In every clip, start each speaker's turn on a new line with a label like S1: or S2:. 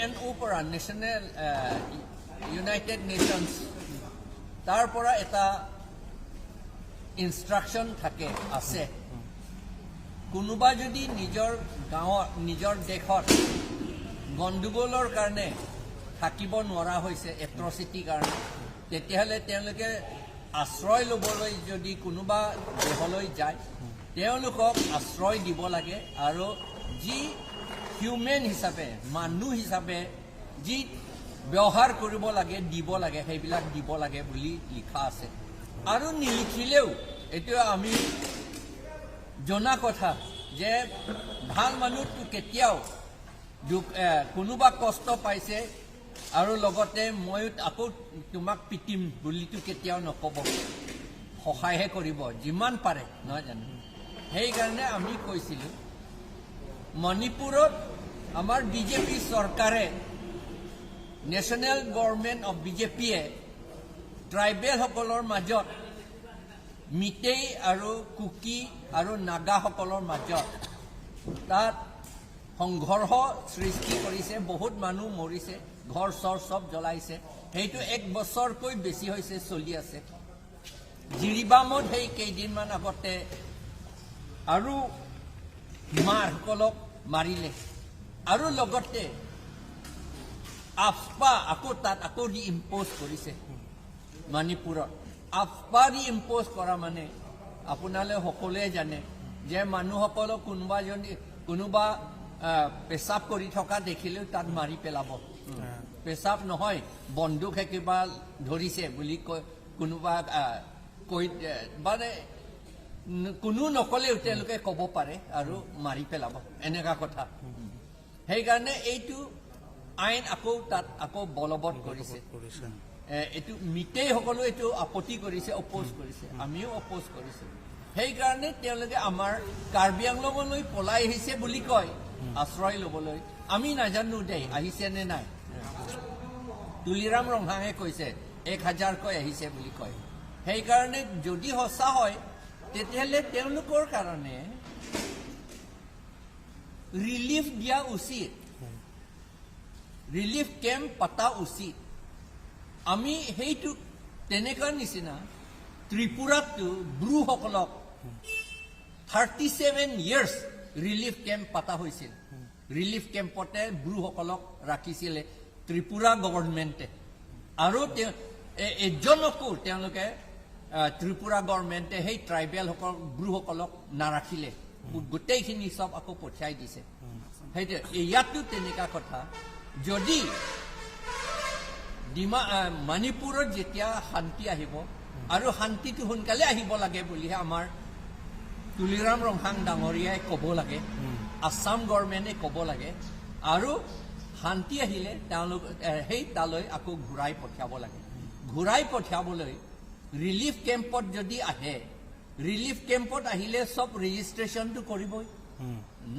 S1: N অ'ৰ পৰা, national United nations, তাৰ পৰা এটা ইনষ্ট্ৰাকশ্যন থাকে আছে। কোনোবা যদি নিজৰ গাঁৱত, নিজৰ দেশত গণ্ডগোলৰ কাৰণে থাকিব নোৱাৰা হৈছে, এট্ৰচিটিৰ কাৰণে, তেতিয়াহ'লে তেওঁলোকে আশ্ৰয় ল'বলৈ যদি কোনোবা দেশলৈ যায়, তেওঁলোকক আশ্ৰয় দিব লাগে আৰু যি হিউমেন হিচাপে, মানুহ হিচাপে যি ব্যৱহাৰ কৰিব লাগে, দিব লাগে, সেইবিলাক দিব লাগে বুলি লিখা আছে। আৰু নিলিখিলেও এইটো আমি জনা কথা যে ভাল মানুহটো কেতিয়াও দুখ কোনোবা কষ্ট পাইছে আৰু লগতে ময়ো আকৌ তোমাক পিটিম বুলিতো কেতিয়াও নক'ব, সহায়হে কৰিব যিমান পাৰে, নহয় জানো? সেইকাৰণে আমি কৈছিলোঁ, মণিপুৰত আমাৰ বিজেপি চৰকাৰে, নেশ্যনেল গভৰ্ণমেণ্ট অফ বিজেপিয়ে ট্ৰাইবেলসকলৰ মাজত, মিতেই আৰু কুকি আৰু নাগাসকলৰ মাজত তাত সংঘৰ্ষ সৃষ্টি কৰিছে। বহুত মানুহ মৰিছে, ঘৰ চৰ চব জ্বলাইছে। সেইটো এক বছৰকৈ বেছি হৈছে চলি আছে। জিৰিবামত সেই কেইদিনমান আগতে আৰু মাৰসকলক মাৰিলে আৰু লগতে আফস্পা আকৌ তাত আকৌ ৰি ইম্প'জ কৰিছে মণিপুৰত। আফস্পা ৰি ইম্প'জ কৰা মানে আপোনালোকে সকলোৱে জানে যে মানুহসকলক কোনোবা যদি কোনোবা পেচাব কৰি থকা দেখিলেও তাত মাৰি পেলাব। পেচাব নহয়, বন্দুকহে কিবা ধৰিছে বুলি কৈ কোনোবা কৈ মানে কোনো নকলেও তেওঁলোকে ক'ব পাৰে আৰু মাৰি পেলাব, এনেকুৱা কথা। সেইকাৰণে এইটো আইন আকৌ তাত আকৌ বলবৎ কৰিছে।
S2: কৰিছে।
S1: এইটো মিতেই সকলো এইটো আপত্তি কৰিছে, অপ'জ কৰিছে, আমিও অপ'জ কৰিছো। সেইকাৰণে তেওঁলোকে আমাৰ কাৰ্বি আংলঙলৈ পলাই আহিছে বুলি কয় আশ্ৰয় ল'বলৈ। আমি নাজানো দেই আহিছে নে নাই। তুলিৰাম ৰংহাঙে কৈছে 1000কৈ আহিছে বুলি কয়। সেইকাৰণে যদি সঁচা হয়, তেতিয়াহ'লে তেওঁলোকৰ কাৰণে ৰিলিফ দিয়া উচিত, ৰিলিফ কেম্প পতা উচিত। আমি সেইটো তেনেকুৱা নিচিনা ত্ৰিপুৰাততো ব্ৰুসকলক 37 ইয়াৰ্ছ ৰিলিফ কেম্প পতা হৈছিল। ৰিলিফ কেম্পতে ব্ৰুসকলক ৰাখিছিলে ত্ৰিপুৰা গভৰ্ণমেণ্টে আৰু তেওঁ এজনকো তেওঁলোকে ত্ৰিপুৰা গভৰ্ণমেণ্টে সেই ট্ৰাইবেলসকল, ব্ৰুসকলক নাৰাখিলে, গোটেইখিনি চব আকৌ পঠিয়াই দিছে। সেইটো ইয়াতো তেনেকুৱা কথা। যদি মণিপুৰত যেতিয়া শান্তি আহিব, আৰু শান্তিটো সোনকালে আহিব লাগে বুলিহে আমাৰ তুলিৰাম ৰংহাং ডাঙৰীয়াই ক'ব লাগে, আছাম গভৰ্ণমেণ্টে ক'ব লাগে আৰু শান্তি আহিলে তেওঁলোক সেই তালৈ আকৌ ঘূৰাই পঠিয়াব লাগে। ঘূৰাই পঠিয়াবলৈ ৰিলিফ কেম্পত যদি আহে, ৰিলিফ কেম্পত আহিলে চব ৰেজিষ্ট্ৰেশ্যনটো কৰিবই,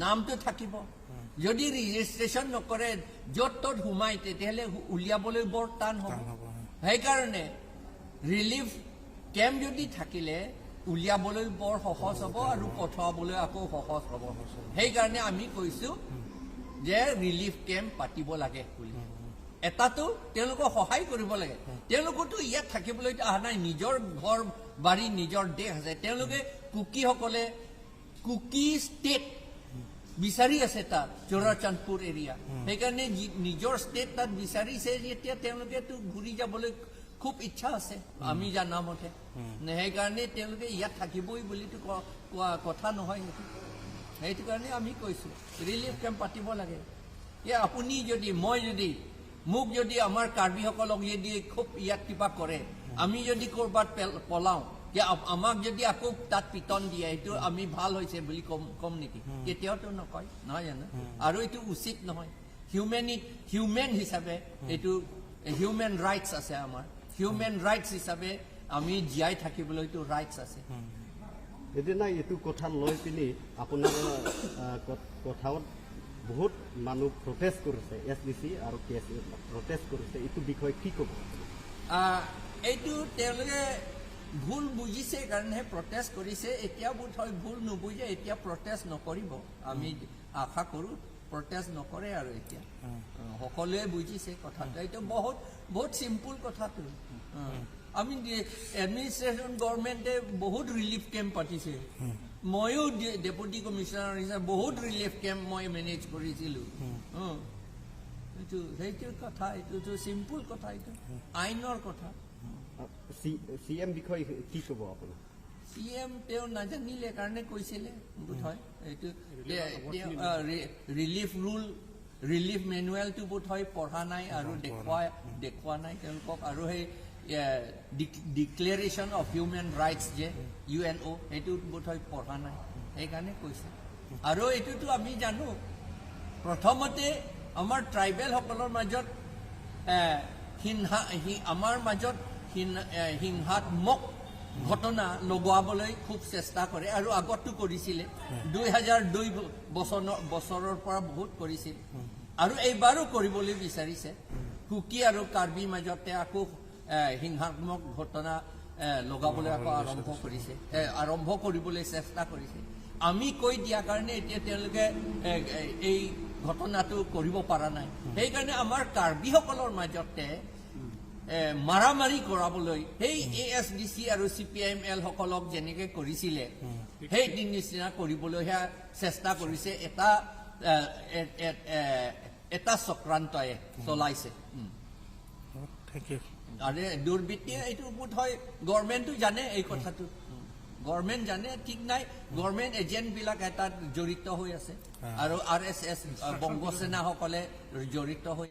S1: নামটো থাকিব। যদি ৰেজিষ্ট্ৰেশ্যন নকৰে, য'ত ত'ত সোমাই, তেতিয়াহ'লে উলিয়াবলৈ বৰ টান হ'ব।
S2: টান হ'ব, হয়।
S1: সেইকাৰণে ৰিলিফ কেম্প যদি থাকিলে উলিয়াবলৈ বৰ সহজ হ'ব আৰু পঠোৱাবলৈ আকৌ সহজ হ'ব। সেইকাৰণে আমি কৈছো যে ৰিলিফ কেম্প পাতিব লাগে বুলি। এটাতো তেওঁলোকক সহায় কৰিব লাগে। তেওঁলোকতো ইয়াত থাকিবলৈ অহা নাই, নিজৰ ঘৰ বাৰী, নিজৰ দেশ আছে। তেওঁলোকে, কুকিসকলে কুকি ষ্টেট বিচাৰি আছে তাত চোৰাচান্দপুৰ এৰিয়া। সেইকাৰণে নিজৰ ষ্টেট তাত বিচাৰিছে যেতিয়া তেওঁলোকেতো ঘূৰি যাবলৈ খুব ইচ্ছা আছে আমি জানা মতে। সেইকাৰণে তেওঁলোকে ইয়াত থাকিবই বুলিতো কোৱা কথা নহয় সেইটো। সেইটো কাৰণে আমি কৈছো ৰিলিফ কেম্প পাতিব লাগে। এই আপুনি যদি, মই যদি, মোক যদি, আমাৰ কাৰ্বিসকলক যদি খুব ইয়াত কিবা কৰে, আমি যদি ক'ৰবাত পলাওঁ যে আমাক যদি আকৌ তাত পিটন দিয়ে, সেইটো আমি ভাল হৈছে বুলি কম নেকি? কেতিয়াওতো নকয়, নহয় জানো? আৰু এইটো উচিত নহয়। হিউমেন হিচাপে এইটো হিউমেন ৰাইটছ আছে আমাৰ। হিউমেন ৰাইটছ হিচাপে আমি জীয়াই থাকিবলৈতো ৰাইটছ আছে।
S3: সেইদিনা এইটো কথা লৈ পিনি আপোনাৰ কথাত বহুত মানুহ প্ৰটেষ্ট কৰিছে, এছ ডি চি আৰু কে এছ প্ৰটেষ্ট কৰিছে। এইটো বিষয়ে কি ক'ব?
S1: এইটো তেওঁলোকে ভুল বুজিছে কাৰণেহে প্ৰটেষ্ট কৰিছে। এতিয়া বোধ হয় ভুল নুবুজে, এতিয়া প্ৰটেষ্ট নকৰিব আমি আশা কৰোঁ। প্ৰটেষ্ট নকৰে আৰু এতিয়া সকলোৱে বুজিছে কথাটো। এইটো বহুত বহুত চিম্পুল কথাটো। আমি এডমিনিষ্ট্ৰেশ্যন গভৰ্ণমেণ্টে বহুত ৰিলিফ কেম্প পাতিছে। ময়ো ডেপুটি কমিশ্যনাৰ হিচাপে বহুত ৰিলিফ কেম্প মই মেনেজ কৰিছিলোঁ। এইটো সেইটো কথা, এইটোতো চিম্পুল কথা, এইটো আইনৰ কথা।
S3: চি এম বিষয়ে কি ক'ব আপুনি?
S1: চি এম তেওঁ নাজানিলে কাৰণে কৈছিলে বোধহয়। এইটো ৰিলিফ ৰুল, ৰিলিফ মেনুৱেলটো বোধহয় পঢ়া নাই আৰু দেখুওৱা নাই তেওঁলোকক। আৰু সেই ডিক্লেৰেশ্যন অফ হিউমেন ৰাইটছ যে ইউএনঅ', সেইটো বোধহয় পঢ়া নাই, সেইকাৰণে কৈছে। আৰু এইটোতো আমি জানো, প্ৰথমতে আমাৰ ট্ৰাইবেলসকলৰ মাজত আমাৰ মাজত হিংসাত্মক ঘটনা লগোৱাবলৈ খুব চেষ্টা কৰে আৰু আগতো কৰিছিলে, 2002 বছৰৰ পৰা বহুত কৰিছিল আৰু এইবাৰো কৰিবলৈ বিচাৰিছে। কুকি আৰু কাৰ্বি মাজতে আকৌ হিংসাত্মক ঘটনা লগাবলৈ আকৌ আৰম্ভ কৰিছে, আৰম্ভ কৰিবলৈ চেষ্টা কৰিছে। আমি কৈ দিয়াৰ কাৰণে এতিয়া তেওঁলোকে এই ঘটনাটো কৰিব পৰা নাই। সেইকাৰণে আমাৰ কাৰ্বিসকলৰ মাজতে মাৰামাৰি কৰাবলৈ সেই এএছডিচি আৰু চিপিআইএমএল সকলক যেনেকে কৰিছিলে সেই নিচিনা কৰিবলৈহে চেষ্টা কৰিছে। এটা চক্ৰান্তই চলাইছে।
S2: Thank you.
S1: আৰু দুৰ্বৃত্তিয়ে এইটো বোধ হয় গভৰ্ণমেণ্টো জানে এই কথাটো, গভৰ্ণমেণ্ট জানে, ঠিক নাই, গভৰ্ণমেণ্ট এজেণ্টবিলাক এটাত জড়িত হৈ আছে আৰু আৰএছএছ, বংগসেনাসকলে জড়িত হৈ